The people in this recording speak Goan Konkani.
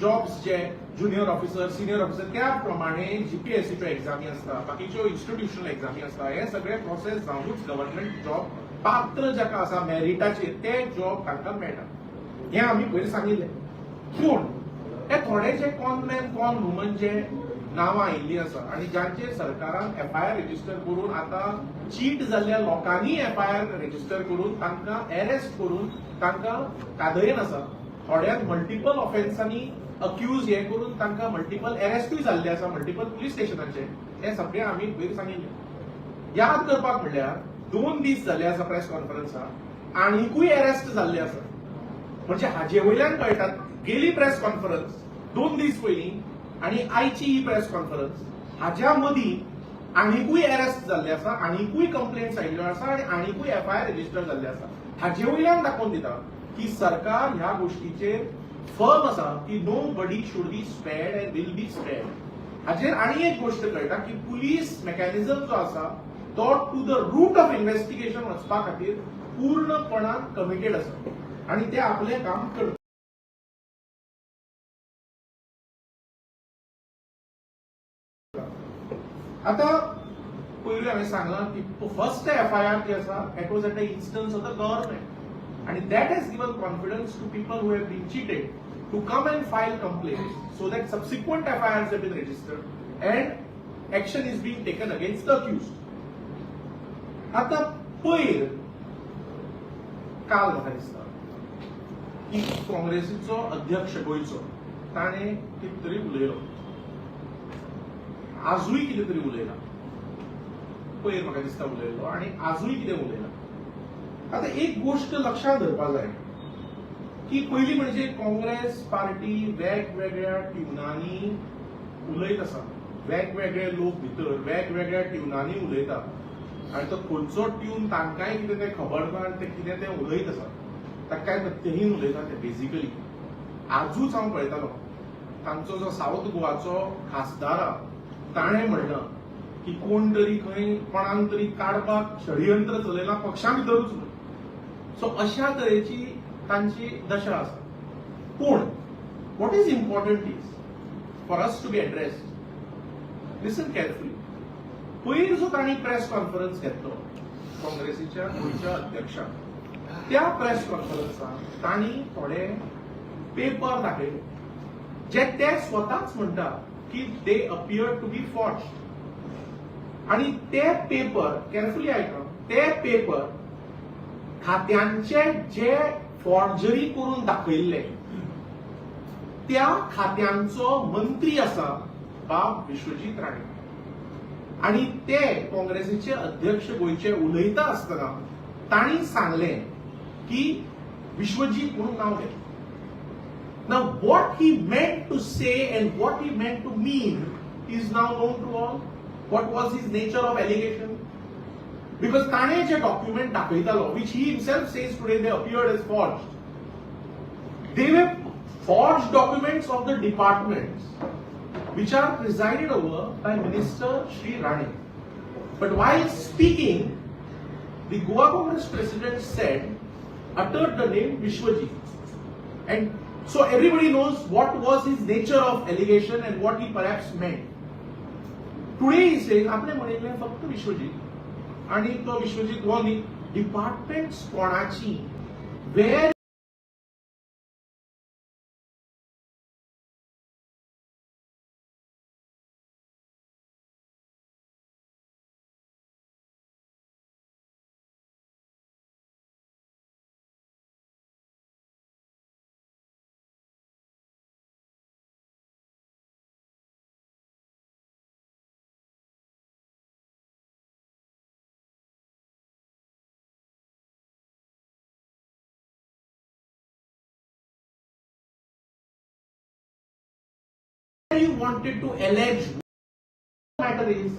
जॉब्स जे ज्युनियर ऑफिसर, सिनियर ऑफिसर, त्या प्रमाणे जीपीएससीच्यो एग्जामी आसता, बाकीच्यो इन्स्टिट्युशनल एग्जामी आसता. हे सगळे प्रोसेस जावनूच गव्हर्नमेंट जॉब पात्र जाका आसा मेरिटाचेर ते जॉब तांकां मेळटा, हें आमी पयर सांगिल्लें. पूण हे थोडे जे कॉनमॅन कॉन वुमन जे नांवां आयिल्लीं आसा आनी जांचेर सरकारान एफआयआर रजिस्टर करून, आतां चीट जाल्ल्या लोकांनी एफआयआर रजिस्टर करून तांकां अरेस्ट करून तांकां कादयेन आसा, थोड्यांक मल्टिपल ऑफेन्सांनी अक्यूज हे करून तांकां मल्टिपल अरेस्टूय जाल्ले आसा मल्टिपल पुलीस स्टेशनांचे, हे सगळें आमी पयर सांगिल्लें. याद करपाक म्हणल्यार 2 दीस जाल्ले आसा प्रेस कॉन्फरन्साक आनिकूय अरेस्ट जाल्ले आसा. म्हणजे हाजे वयल्यान कळटा, गेली प्रेस कॉन्फरन्स 2 दीस पयलीं आनी आयची ही प्रेस कॉन्फरन्स, हाज्या मदीं आनिकूय अरेस्ट जाल्ले आसा, आनिकूय कंप्लेंट्स आयिल्ल्यो आसा आनी आनिकूय एफआयआर रजिस्टर जाल्ले आसा. हाजे वयल्यान दाखोवन दिता की सरकार ह्या गोष्टीचेर फर्म आसा की nobody should be spared and will be spared. हाजेर आनी एक गोश्ट कळटा की पुलीस मेकॅनिझम जो आसा तो to the root of investigation वचपा खातीर पूर्णपणान कमिटेड आसा आनी ते आपलें काम करता. आतां पयलीं हांवें सांगलां की फर्स्ट एफआयआर जी आसा it was at the instance of the government आनी that has given confidence to people who have been cheated to come and file complaint so that subsequent FIRs have been registered and action is being taken against the accused. आतां पयर काल म्हाका दिसता की काँग्रेसीचो अध्यक्ष गोंयचो ताणें कितें तरी उलयलो, आजूय कितें तरी उलयला, पयर म्हाका दिसता उलयलो आनी आजूय कितें उलयला. आतां एक गोश्ट लक्षांत धरपा जाय की पयली म्हणजे काँग्रेस पार्टी वेगवेगळ्या ट्युनांनी उलयत आसा, वेगवेगळे लोक भितर वेगवेगळ्या ट्युनांनी उलयता आनी तो खंयचो ट्यून तांकांय कितें तें खबर ना आनी ते कितें तें उलयत आसा, तांकांय तथ्यहीन उलयता ते. बेजिकली आजूच हांव पळयतालो तांचो जो सावथ गोवाचो खासदार ताणें म्हणलां की कोण तरी खंय कोणाक तरी काडपाक षडयंत्र चलयलां पक्षा भितरूच न्हय. सो अशा तरेची तांची दशा आसा. पूण what is important is for us to be addressed, listen carefully. पयर जो तांणी प्रेस कॉन्फरन्स घेतलो काँग्रेसीच्या गोंयच्या अध्यक्षान, त्या प्रेस कॉन्फरन्साक तांणी थोडे पेपर दाखयले जे ते स्वताच म्हणटा की they appear to be forged. आणि ते पेपर केअरफुली आयका, ते पेपर खात्यांचे जे फॉर्जरी करून दाखयल्ले त्या खात्यांचो मंत्री आसा बाब विश्वजीत राणे आणि ते काँग्रेसीचे अध्यक्ष गोंयचे उलयता आसतना तांणी सांगलें की विश्वजीत म्हणून नांव घेतलें. Now, what he meant to say and what he meant to mean is now known to all. What was his nature of allegation? Because ताणे जे document दाखयतालो, which he himself says today they appeared as forged, they were forged documents of the departments which are presided over by Minister Shri Rane. But while speaking, the Goa Congress president said, uttered the name Vishwajit. And so everybody knows what was his nature of allegation and what he perhaps meant. Today he says, आपणे म्हणिल्लें फक्त विश्वजीत आणि तो विश्वजीत हो न्ही, डिपार्टमेंट्स कोणाची, where you wanted to allege matter is